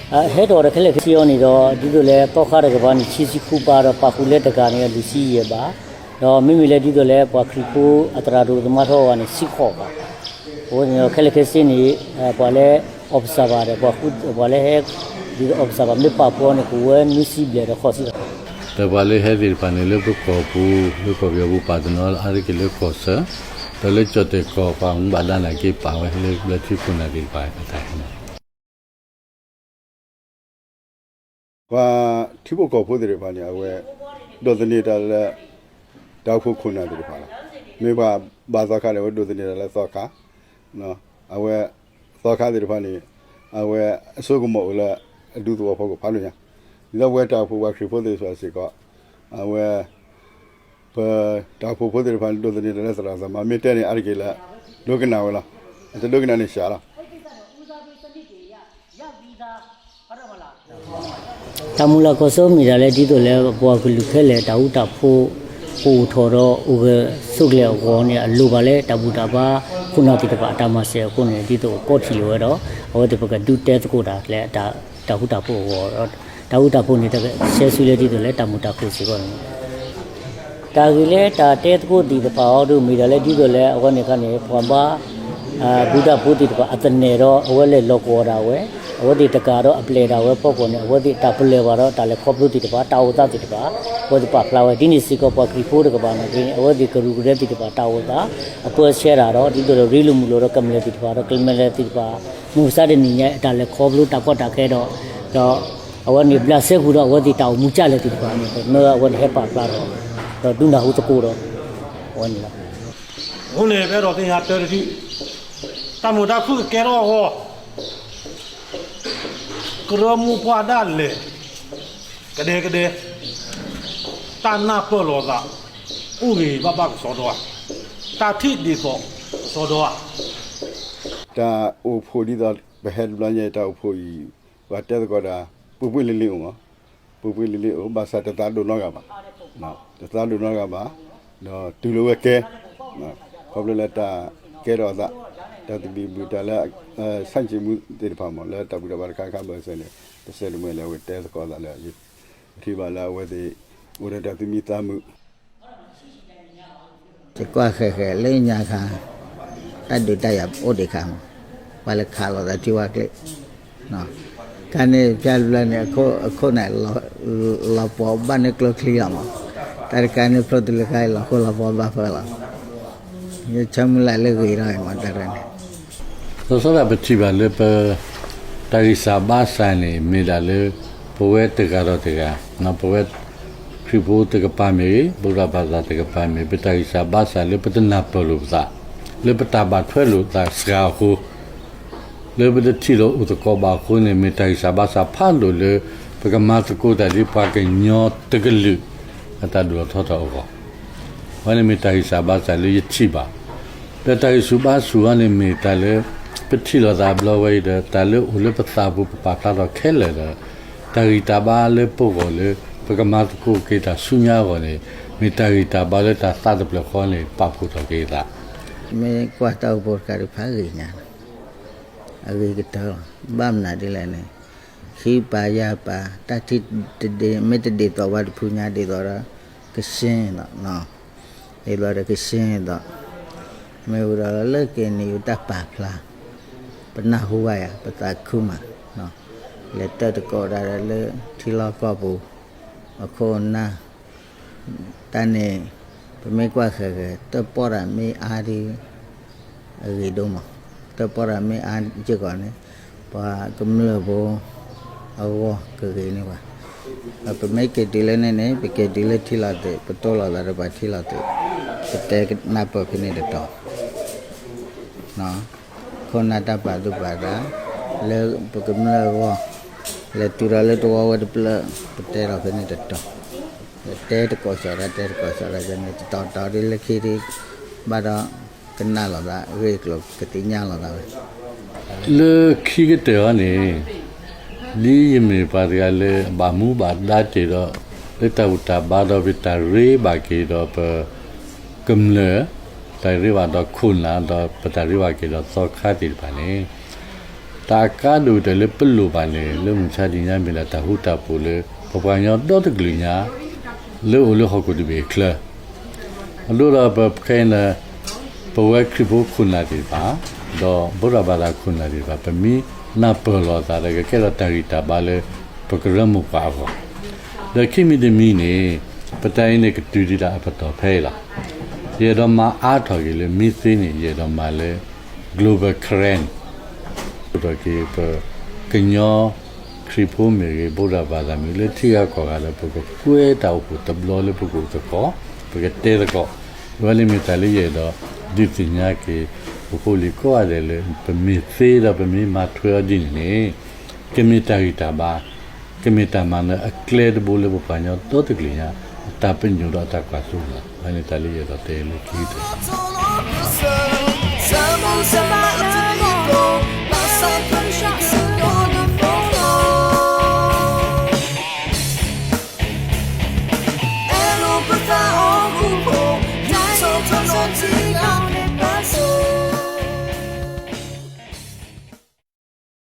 ဟဲထီၣ်ဒီးခဲလၢာ်ခဲဆ့အီၤန့ၣ်ဒီး ဒ်သိးလၢသီခါတကပၤန့ၣ် ခံဆံဃုပါဒီး ပာ်ဃုာ်လၢတဂၤန့ၣ် လွံၢ်ဆံယဲၢ်ဘး, ဒီးမ့မ့ၢ်လၢဒ်သိးလၢပှၤခရံာ်ဖိအသရၣ်ဒိၣ်သမါထီၣ်အဂၤန့ၣ် ဆံဃိးဘး, အဃိန့ၣ်ဒီးခဲလၢာ်ခဲဆ့န့ၣ် ပှၤလၢ observer ဒီး ပှၤလၢဟဲ ဒ်သိး observer မ့ၢ်ပာ်ဖှိၣ်အီၤန့ၣ် ကအိၣ်ဝဲနွံဆံဘျဲၣ်ဒီးဃိးဆံလီၤ. ဒီးပှၤလၢဟဲသ့ၣ်တဖၣ်န့ၣ် လၢပကီၢ်ပူၤ လၢကီၢ်ပယီၤပူၤ ပာ်တနီၤအါတက့ၢ်လၢကီၢ်ဆၢ, ဒီးလၢကၠီၣ်တဲၣ်ကီၢ်ပှၤမူဘၣ်ဒါနာ်က့ၤပာ်ဝဲလၢဘျၢထံခိၣ်နၢ်သ့ၣ်တဖၣ်အတၢ်ဟဲန့ၣ် ပှၤထံဖိကီၢ်ဖိသ့ၣ်တဖၣ်န့ၣ် အဝဲ ဒိးသန့ၤတၢ်လၢ တၢ်အိၣ်ဖှိၣ်ခိၣ်နၢ်သ့ၣ်တဖၣ်လီၤ. မ့ၢ်ပှၤဘၣ်သီခါဒီး အဝဲဒိးသန့ၤတၢ်လၢသီခါ, အဝဲ သီခါသ့ၣ်တဖၣ်န့ၣ် အဝဲအစိကမီၤအိၣ်လၢ အဒူသဝီဖိကဖးလိာ်ညါ, ဒ်သိးပဝဲတၢ်အိၣ်ဖှိၣ်ပှၤခရံာ်ဖိသ့ၣ်တဖၣ်စ့ၢ်ကီး အဝဲ ပတၢ်အိၣ်ဖှိၣ်ဖိသ့ၣ်တဖၣ်န့ၣ် ဒိးသန့ၤတၢ်လၢသရၣ်သမါ မ့ၢ်တဲန့ၣ် အါတက့ၢ်လၢ ဒိကနၣ်ဝဲလီၤ. အတဒိကနၣ်န့ၣ်စှၤလီၤ. တၢ်မုၢ်လၢ်ကီၢ်စိမ့ၢ်ဒၣ်လၢ ဒ်သိးလၢပှၤကလုာ်ခဲလၢာ် တၢ်ဃူတၢ်ဖိး ကအိၣ်ထီၣ်ဒီးအိၣ်ဂၢၢ်ဆိးကျၢၤအဂီၢ်န့ၣ် အလိၣ်ဘၣ်လၢတၢ်ဘူၣ်တၢ်ဘါ ခိၣ်နၢ်သ့ၣ်တဖၣ်အတၢ်မၤစၢၤအဃိန့ၣ် ဒ်သိးကီထံၣ်လိာ်ဝဲဒီး အဝဲသ့ၣ်ပကဒုးတဲသကိးတၢ်လၢ တၢ်ဃူတၢ်ဖိးအဂီၢ်ဒီး တၢ်ဃူတၢ်ဖိးန့ၣ် တဆဲးဆူလၢဒ်သိးလၢတၢ်မုာ်တၢ်ခုၣ်စ့ၢ်ကီးန့ၣ် တၢ်ဂ့ၢ်လၢတၢ်တဲသကိးသ့ၣ်တဖၣ်အံၤဒုး မ့ၢ်ဒၣ်လၢဒ်သိးလၢအဝဲန့ၣ်အခါန့ၣ် ပှၤဘါ ဘူၣ်တၢ်ဖိသ့ၣ်တဖၣ်အသနၢၣ်ဒီး အဝဲလဲၤလီၤကွီၢ်ဒၣ်ဝဲ, အဝဲသ့ၣ်တကးဒီးအပျဲၢ်ဒၣ်ဝဲဖီခိၣ်န့ၣ် အဝဲသ့ၣ်တၢ်ပလၢၢ်ဘၣ်ဒီးတၢ်လဲၤခီဖျိသ့ၣ်တဖၣ် တၢ်အိၣ်သးသ့ၣ်တဖၣ် အဝဲသ့ၣ်ပာ်ဖျါဝဲ ဒ်န့ၣ်စ့ၢ်ကီးပှၤခရံာ်ဖိတကပၤန့ၣ် အဝဲသ့ၣ်ကရူၢ်ကရၢသ့ၣ်တဖၣ် တၢ်အိၣ်သး အပၢဆှၢတၢ်ဒီး ဒ်သိးဒီးရ့လိာ်မုာ်လိာ်ဒီးကမျၢၢ်သ့ၣ်တဖၣ်ဒီး ကမျၢၢ်သ့ၣ်တဖၣ် မုၢ်မဆါတနံၤညါ တၢ်လဲၤခီဖျိတၢ်ကီတၢ်ခဲဒီး ဒီး အဝဲန့ၣ်ဘျးစဲဃုာ်ဒီး အဝဲသ့ၣ်တၢ်အိၣ်မူကၢ်လဲၣ်သ့ၣ်တဖၣ်န့ၣ် မ့ၢ်အဝဲန့ၣ်ဟဲပာ်ဖျါဒီး ဒီးဒုးနၢ်ဟူသကိးဒီး အဝဲန့ၣ်လီၤ. အဃိန့ၣ် ပအဲၣ်ဒိးသ့ၣ်ညါတၢ်တထံၣ် တၢ်မုာ်တၢ်ခုၣ်ကကဲထီၣ်အဂီၢ် ကရၢမိၢ်ပှၢ်ဒၣ်လဲာ် ကဒဲကဒဲ တၢ်နၢ်ပၢၢ်လိာ်သး အိၣ်ဂ့ၤဘၣ်ဘၣ်ကစီဒီဧါ, တၢ်ထံၣ်ဒ်သိးကစီဒီဧါ. တၢ်အိၣ်ဖှိၣ်ဒ်သိး ပဟဲတဘျီညါအံၤ တၢ်အိၣ်ဖှိၣ်အံၤ ပှၤတဲသကိးတၢ် ပှ့ၤပှ့ၤလ့လ့အိၣ်မး, ပှ့ၤပှ့ၤလ့လ့အိၣ် ဘၣ်ဆၣ်တသးဒိၣ်နီတဂၤဘၣ်, တသးဒိၣ်နီတဂၤဘၣ်, ဒီးတုၤလၢဝဲကဲ ခီဖျိလၢတၢ်ကဲထီၣ်အသး တၢ်သဘံၣ်ဘုၣ်တၢ်လၢ ဆန့်ကျင်မှု သ့ၣ်တဖၣ်မး လၢတၢ်ဘူၣ်တၢ်ဘါတခါခါဘၣ်ဆၣ်န့ၣ် တဆဲးတမှဲၤလၢအဝဲတဲသကိးသးလၢ ပထံၣ်ဘၣ်လၢအဝဲသ့ၣ် အိၣ်ဒီးတၢ်သူၣ်မံသးမုာ် ယကွၢ်ဃဲၤဃဲၤလၢညါခါ တၢ်ဒုးတၢ်ယၤအိၣ်ဒံးခါမး, ပှၤလဲၤခးလိာ်သးထံဝါကျ့, ခါန့ၣ်ဖျါတဘျီန့ၣ် အခိၣ်န့ၣ် လီၤပှီၤဘၣ်န့ၢ်ကျိချံလီၤမး, တၢ်တခါန့ၣ်ဖျိတလၢခါအံၤ လီၤခိၣ်လီၤပှီၤဘၣ်ဖၢလီၤ, ယဆၢမုၢ်လၢ်လၢဂ့ၤထီၣ်အံၤမးတၢ်ရဲၣ်န့ၣ် လီၤဆီဒၣ်ပထံၣ်ဘၣ်လၢပ တၢ်ဂံၢ်စၢ်ဘါစၢ်န့ၣ် မ့ၢ်ဒၣ်လၢ ပဝဲတဂၤဒီးတဂၤ, ပဝဲခရံာ်ဖိတကပၤမ့ၢ်ဂ့ၤ, ဗုဒ္ဓဘာသာတကပၤမ့ၢ် ပတၢ်ဂံၢ်စၢ်ဘါစၢ်လၢပတနၢ်ပၢၢ်လိာ်ပသး, လၢပတၢ်ဘၣ်ထွဲလိာ်သးစှၤအဃိ လၢပတထံၣ်လိာ်အိၣ်သကိးဘၣ်အဃိန့ၣ် မ့ၢ်တၢ်ဂံၢ်စၢ်ဘါစၢ်ဖးဒိၣ်လၢ ပကမၤသကိးတၢ်ဒ်ပှၤကညီတကလုာ် အတၢ်ဒိၣ်ထီၣ်ထီထီၣ်အဂီၢ်, အဝဲန့ၣ်မ့ၢ်တၢ်ဂံၢ်စၢ်ဘါစၢ်လၢယထံၣ်ဘၣ်, ဒီးတၢ်ဂံၢ်ဆူၣ်ဘါဆူၣ်အံၤန့ၣ်မ့ၢ်တၢ်လၢ ပထံၣ်လိာ်သးဘျီဝဲအံၤဒီး တၢ်လၢအိၣ်လၢပသးပူၤ ပပာ်ဖျါထီၣ်ခဲလၢာ်ဒီး တၢ်ဂံၢ်တၢ်ဘါလၢပဂီၢ်လၢ ပကမၤသကိးက့ၤတၢ်ဆူညါအဂီၢ်န့ၣ် မ့ၢ်တၢ်ဂံၢ်တၢ်ဘါလၢတၢ်သးတဖျၢၣ်ဃီန့ၣ် ပာ်ဖှိၣ်ထီၣ်က့ၤသး မ့ၢ်ကွၢ်တၢ်အိၣ်ဖှိၣ်တခါဒုးဖးဂ့ၤညါလီၤ, အဂ့ၤကတၢၢ်လီၤ, ဘၣ်မနုၤဒ်လဲၣ်န့ၣ် ခံပာ်ယၢ်ပာ် တၢ်ထံၣ်တဒ် မ့ၢ်တဒ်သိးဝဲတဖုညါဒ်သိးဒီး ကဆ့ၣ်သိး ဒ်သိးဒီးကဆ့ၣ်သိး မ့ၢ်ဝံၤဒီးလၢက့ၤန့ၣ် ယတၢ်ပာ်ဖျါ ပနၢ်ဟူဘၣ်ယၤ ပသးခုမး လဲၤတၢၣ်သကိးဒၣ်ဒီးလၢထံလီၢ်ကီၢ်ပူၤ အခိၣ်အနၢ် တၢ်န့ၣ် ပမ့ၢ်ကွၢ်ဃဲၤဃဲၤ တၢၣ်ပီၣ်တၢ်မ့ၢ်အါဒ် အဂ့ၤဒိၣ်မး, တၢၣ်ပီၣ်တၢ်မ့ၢ်အါစ့ၢ်ကီးန့ၣ် ပှၤကမျၢၢ်ဖိအဂီၢ်ကဂ့ၤန့ၢ်ဘၣ်. ပမ့ၢ်က့ၤတုၤလၢန့ၣ်န့ၣ် ပက့ၤတုၤလၢထံလီၤသ့ၣ် ပတိၢ်လိာ်သးဒီးပှၤထံလီၤသ့ၣ် ပတဲနၢ်ပၢၢ်ဖဲန့ၣ်တတီၤ ခိၣ်နၢ်တၢ်ပာ်သူၣ်ပာ်သး လၢပကမျၢၢ်အဂီၢ် လဲၤတုၤဒီးလၢတဝီဝဲတဖျၢၣ် ပတဲဒီးဖဲန့ၣ်တတီၤ, တဲတကိးစီၤတၢ် တဲတကိးစီၤတၢ် ဖဲန့ၣ်တတီၤတီၤဒ်လၢခံဒ် ဘၣ်ဒီးကနၣ်လိာ်သး ဂ့ၢ်ကျိၤကသ့ၣ်ညါလိာ်သးဝဲ လၢခံကတၢၢ်အံၤန့ၣ် ဒ်ယမ့ၢ်ပှၤတဂၤလၢဘၣ်မူဘၣ်ဒါတ့ၢ်ဒီး လၢတၢ်ဘူၣ်တၢ်ဘါဒီးပတၢ်ရ့ဘၣ်က့ၤဒီးပကမျၢၢ်, တၢ်ရ့ဘၣ်ဒီးခိၣ်နၢ်ဒီးပတၢ်ရ့ဘၣ်က့ၤဒီးသီခါသ့ၣ်တဖၣ်န့ၣ် တၢ်အကါဒိၣ်ကတၢၢ်လၢပလိၣ်ဘၣ်န့ၣ် လၢမုၢ်ဆါတနံၤညါမ့ၢ်ဒၣ်တၢ်ဃူတၢ်ဖိးလၢ ပပှၤကညီဒီတကလုာ်ညါ လၢအိၣ်လၢဟီၣ်ခိၣ်တဘ့ၣ်အချၢ အဒိဒီးပခဲအံၤန့ၣ် ပဝဲခရံာ်ဖိခိၣ်နၢ်သ့ၣ်တဖၣ် ဒီးဗုဒ္ဓဘာသာခိၣ်နၢ်သ့ၣ်တဖၣ် ပမ့ၢ်နၢ်ပၢၢ်လိာ်သးဒီးကကဲထီၣ်တၢ်ဂံၢ်တၢ်ဘါလၢ ပကရၢမိၢ်ပှၢ်အဂီၢ် ဒီးခံမံၤတမံၤန့ၣ် ပတၢ်အံၤန့ၣ်ကတုၤဒံးဒၣ်အပတီၢ်ဖဲအံၤလီၤ. ယအဲၣ်ဒိးမၤအါထီၣ်က့ၤလၢမ့ၢ်သ့န့ၣ် ယအဲၣ်ဒိးမၤလၢ Global Karen ဒီးက့ၤပကညီခရံာ်ဖိမ့ၢ်ဂ့ၤ ဗုဒ္ဓဘာသာမ့ၢ်ဂ့ၤ လၢထံဂၤကီၢ်ဂၤဒီး ပကကွဲတၢ်အိၣ်ဖှိၣ်တဘျီလၢပကအိၣ်သကိး ပကတဲသကိး အဝဲန့ၣ်မ့ၢ်တၢ်လၢယအဲၣ်ဒိးဒုးသ့ၣ်ညါက့ၤ ပဖိပလံၤကိးဂၤဒဲးလၢ ပမ့ၢ်သ့ဒီးပမ့ၢ်မၤထွဲအီၤဒ်န့ၣ်န့ၣ် ကမ့ၢ်တၢ်ဂံၢ်တၢ်ဘါ ကမ့ၢ်တၢ်မၤနၢၤအကျဲတဘိလၢပပှၤကညီဒီတကလုာ်ညါ အတၢ်ပညိၣ်ဒီးအတၢ်ကွၢ်စိန့ၣ်လီၤ. အဝဲန့ၣ်တၢ်လၢယအဲၣ်ဒိးတဲလၢခံကတၢၢ် Hello, brother, oh, oh, oh.